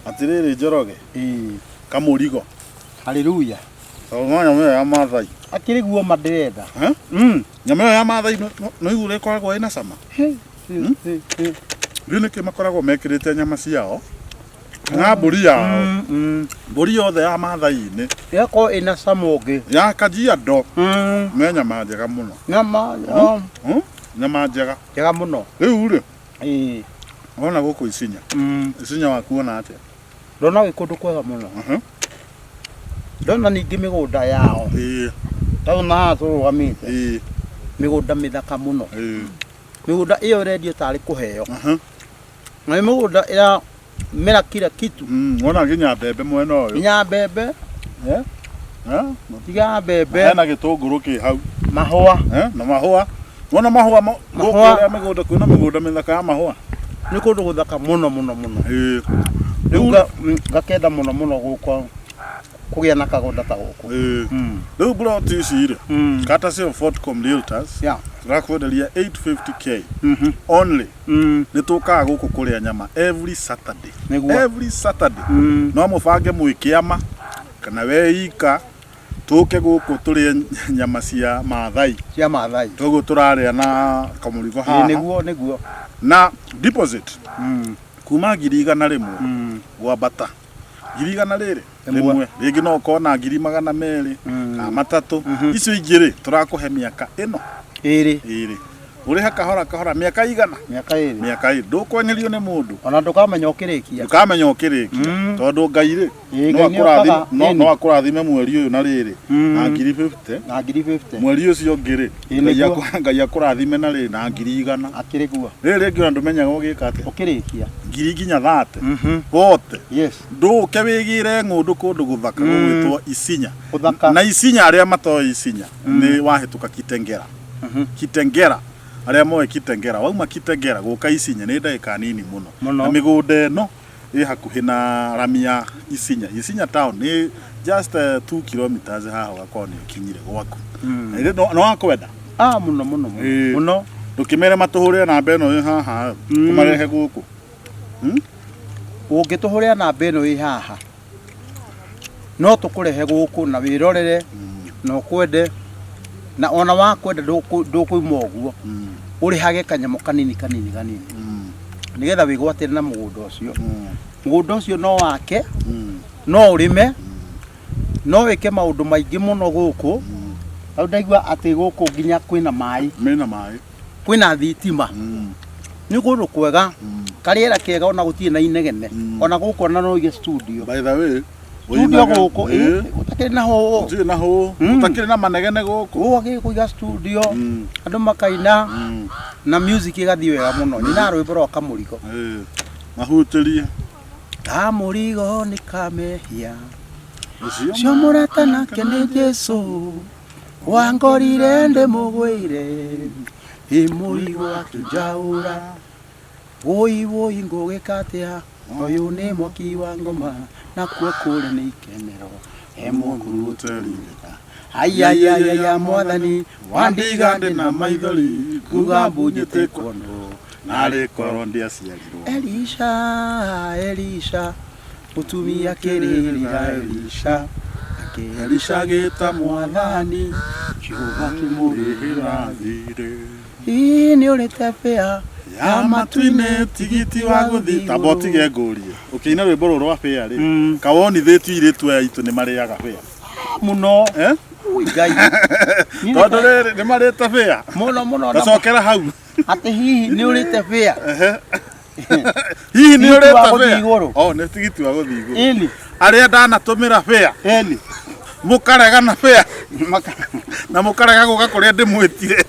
Atĩrĩrĩ Njoroge, Ĩĩ. Kamũrigo. Haleluya. Tondũ no nyamũ ĩyo ya Maathai. Akĩrĩ guo ma ndĩrenda. Eh? Nyamũ ĩyo ya Maathai no igua ũrĩa ĩkoragwo ĩna cama. Rĩu nĩkĩ makoragwo mekĩrĩte nyama ciao kana mbũri yao. Mbũri yothe ya Maathai-inĩ. Ĩgakorwo ĩna cama ũngĩ. Ya Kajiado. Me nyama njega mũno. Nyama Nyama njega. Njega mũno. Rĩu rĩ. Ĩĩ. Wona gũkũ Isinya. Isinya waku wona atĩa? Ndona gwĩ kũndũ kwega mũno. Ndona ningĩ mĩgũnda yao. Tondũ na haha tũrũgamĩte. Mĩgũnda mĩthaka mũno. Mĩgũnda ĩyo ĩrendio tarĩ kũheo. Na nĩ mĩgũnda ĩramera kila kitu. Wona nginya mbembe mwena ũyũ. Nginya mbembe. Tiga mbembe. Hena gĩtũngũrũ kĩ hau. Mahũa. Na mahũa. Wona mahũa gũkũ ũrĩa mĩgũnda kwĩna mĩgũnda mĩthaka ya mahũa. Nĩ kũndũ gũthaka mũno mũno mũno. Rĩu ngakenda mũno mũno gũka kũgĩa na kagũnda ta gũkũ. Rĩu mburoti ici rĩ, courtesy of Fortcom Realtors, tũrakwenderia 850K only. Nĩ tũkaga gũkũ kũrĩa nyama every Saturday. Every Saturday. No mũbange mwĩ kĩama kana we ika tũke gũkũ tũrĩe nyama cia Maathai. Cia Maathai. Toguo tũrarĩa na kamũrigo haha. Nĩguo, nĩguo. Na deposit kuma 100,000 gwambata. 100,000 rĩrĩ rĩmwe rĩngĩ no ũkorwo na 200,000 kana 300. Icio ingĩ rĩ tũrakũhe mĩaka ĩno ĩrĩ. Ĩrĩ. Ũrĩhe kahora kahora mĩaka igana? Mĩaka ĩrĩ. Mĩaka ĩrĩ. Ndũkwenyerio nĩ mũndũ. Ona ndũkamenya ũkĩrĩkia. Ndũkamenya ũkĩrĩkia. Tondũ Ngai rĩ, Ĩĩ, Ngai nĩ okaga, ĩni. no akũrathime mweri ũyũ na rĩrĩ na 50,000. Na 50,000. Mweri ũcio ũngĩ rĩ, Ĩĩ, Ngai nĩguo. Ngai akũrathime na rĩrĩ na 100,000. Akĩrĩ guo. Rĩrĩ rĩngĩ ona ndũmenyaga ũgĩka atĩa. Ũkĩrĩkia. Ngiri nginya 30. 40. Yes. Ndũke wĩgĩre ng'ũndũ kũndũ gũthaka gũgwĩtwo Isinya. Gũthaka. Na Isinya arĩa matoĩ Isinya nĩ wahĩtũka Kitengela. Kitengela. Arĩa moĩ Kitengela, wauma Kitengela gũka Isinya nĩ ndagĩka nini mũno. Mũno. Na mĩgũnda ĩno ĩ hakuhĩ na rami ya Isinya. Isinya town nĩ just 2 kilometers haha ũgakorwo nĩ ũkinyire gwaku. Na ithe nĩ wakwenda? Ah, mũno mũno mũno. Mũno. Ndũkĩmere matũhũrĩre namba ĩno ĩ haha, tũmarehe gũkũ. Ũngĩtũhũrĩra namba ĩno ĩ haha, no tũkũrehe gũkũ na wĩrorere na ũkwende, na ona wakwenda ndũkũima ũguo, ũrĩhage kanyamũ kanini kanini kanini nĩgetha wĩgwatĩre na mũgũnda ũcio. Mũgũnda ũcio no wake, no ũrĩme, no wĩke maũndũ maingĩ mũno gũkũ. Rĩu ndaigua atĩ gũkũ nginya kwĩna maĩ. Mena maĩ. Kwĩna thitima. Nĩ kũndũ kwega, karĩera kega ona gũtirĩ na inegene. Ona gũkũ ona no ũige studio. By the way, Studio ũinaga- gũkũ, gũtakĩrĩ na hũũ. Gũtirĩ na hũũ. Gũtakĩrĩ na manegene gũkũ. Gũkũ kũiga studio, andũ makaina, na music ĩgathiĩ wega mũno. Nyinaga rwĩmbo rwa Kamũrigo. Mahutĩrie. Kamũrigo nĩ kamehia. Ũcio mũrata nake nĩ Jesu. Wangorire ndĩmũgwĩire. Ĩ mũrigo akĩnjaũra. Wũi wũi ngũgĩka atĩa? Ũyũ nĩ mwaki wa ngoma, nakuo kũrĩa nĩ ikenero. He mũkuru ũteringĩka. Aiaiaiaia mwathani, wandiga ndĩ na maithori, nguga mbunyĩte kuonwo, narĩ korwo ndiaciarirwo. Elisha, Elisha, mũtumia akĩrĩrĩra Elisha, nake Elisha agĩta mwathani, Jehova akĩmũrĩhĩra thirĩ. Hihi nĩ ũrĩte bĩa ya matu-inĩ tigiti wa gũthiĩ. Tamba ũtige ngũrie, ũkĩina rwĩmbo rũrũ rwa bĩa rĩ, kawonithĩtio airĩtu aya aitũ nĩ marĩaga bĩa mũno? Ui, Ngai. Tondũ rĩrĩ nĩ marĩte bĩa mũno mũno. Tacokera hau. Atĩ hihi nĩ ũrĩte bĩa? Hihi nĩ Tigiti wa ũrĩte gũthiĩ bĩa? igũrũ. Oh, nĩ tigiti wa gũthiĩ igũrũ. Ĩni. Arĩa ndanatũmĩra bĩa. Ĩni. Mũkarega na bĩa. Na mũkarega gũka kũrĩa ndĩmwĩtire.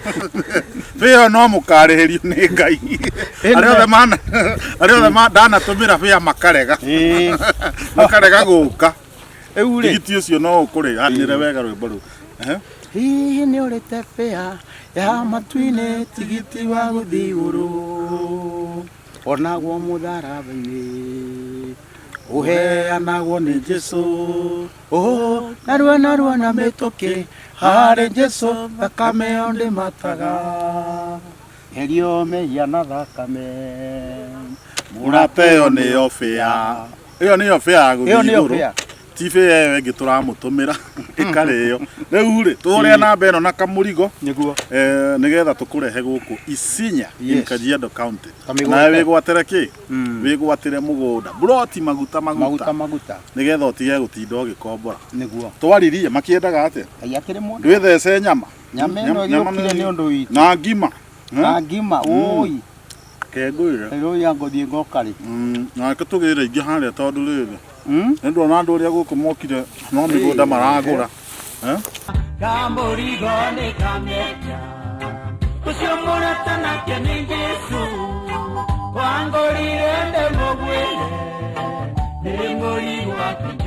Bĩa ĩyo no mũkarĩhĩrio nĩ Ngai. Arĩa othe mana, arĩa othe ndanatũmĩra bĩa makarega. Makarega gũka. Rĩu rĩ. Tigiti ũcio no ũkũrĩha, anĩre wega rwĩmbo rũu. Hihi nĩ ũrĩte bĩa ya matu-inĩ tigiti wa gũthiĩ igũrũ. Onagwo mũtharaba-inĩ, ũheanagwo nĩ Jesũ. Oh, narua narua na mĩtũkĩ, harĩ Jesũ thakame ĩyo ndĩmataga. Herio mehia na thakame. Mũrata ĩyo nĩyo bĩa. Ĩyo nĩyo fare ya Ĩyo gũthiĩ nĩyo igũrũ. fare. Ti fare ĩyo ĩngĩ tũramũtũmĩra ĩkarĩo. Rĩu rĩ, tũhũre namba ĩno na kamũrigo Nĩguo. Nĩgetha tũkũrehe gũkũ Isinya in Kajiado County. Kamĩgwate. Nawe wĩgwatĩre kĩ? Wĩgwatĩre mũgũnda. Mburoti maguta maguta. Maguta maguta. Nĩgetha ũtige gũtinda ũgĩkombora. Nĩguo. Twaririe makĩendaga atĩa? Ngai akĩrĩ mũndũ. Ndwĩthece nyama. Nyama ĩno ĩgĩũkire nĩ ũndũ witũ. Na ngima. Na ngima, ũi. Kengũire. Rĩu ya ngũthiĩ ngoka rĩ. Nake tũgĩre ingĩ harĩa tondũ rĩrĩ. Nĩ ndona andũ ũrĩa gũkũ mokire no mĩgũnda maragũra. Eh? Kamũrigo nĩ kamĩeta ũcio mũrata nake nĩ Jesũ wangũrire ndĩmũgwĩre nĩ mũrigo wake.